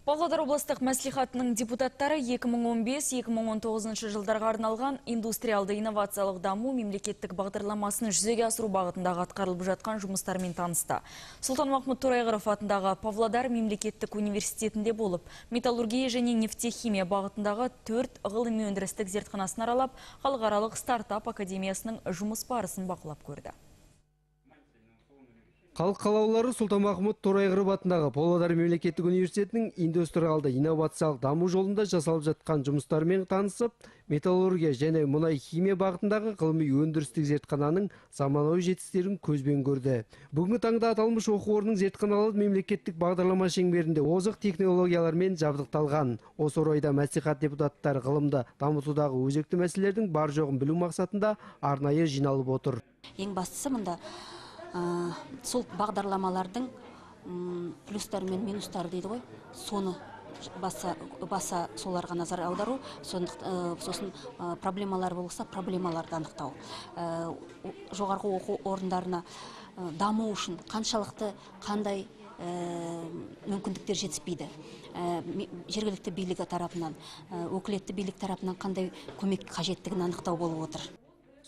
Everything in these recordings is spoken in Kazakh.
Павлодар облыстық мәслихатының депутаттары 2015-2019 жылдарға арналған индустриалды инновациялық даму мемлекеттік бағдарламасын жүзеге асыру бағытындағы атқарылып жатқан жұмыстармен танысты. Сұлтанмахмұт Торайғыров атындағы Павлодар мемлекеттік университетінде болып, металлургия және нефтехимия бағытындағы 4 ғылыми өндірістік зертханасын аралап, халықаралық стартап академиясының жұмыс барысын бақылап көрді. Халық қалаулылары Сұлтанмахмұт Торайғыров атындағы Павлодар мемлекеттік университетінің индустриалды инновациялық даму жолында жасалып жатқан жұмыстармен танысып, металлургия және мұнай химия бағытындағы ғылыми өндірістік зертхананың заманауи жетістіктерін көзбен көрді. Бүгінгі таңда аталмыш оқу орнының зертханалары мемлекеттік бағдарлама шеңберінде озық технологиялармен жабдықталған. Осы орайда мәслихат депутаттары ғылымды дамытудағы өзекті мәселелердің бар жоғын білу мақсатында арнайы жиналып отыр. Ең бастысы мұнда сол бағдарламалардың плюстары мен минустары дейді ғой, соны баса соларға назар аудару, сосын проблемалар болса проблемаларды анықтау, жоғарғы оқу орындарына даму үшін қаншалықты қандай мүмкіндіктер жетіспейді, жергілікті билігі тарапынан, өкілетті билік тарапынан қандай көмек қажеттігін анықтау болып отыр.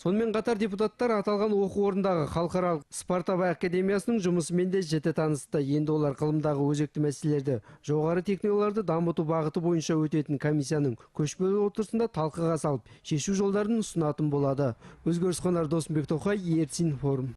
Сонымен қатар депутаттар аталған оқу орнындағы халықаралық стартап академиясының жұмысымен де жіті танысты. Енді олар ғылымдағы өзекті мәселелерді жоғары технологияларды дамыту бағыты бойынша өтетін комиссияның көшпелі отырысында талқыға салып, шешу жолдарын ұсынатын болады. Өзгеріс Қонар, Досымбек Тоқай, Ертіс Информ.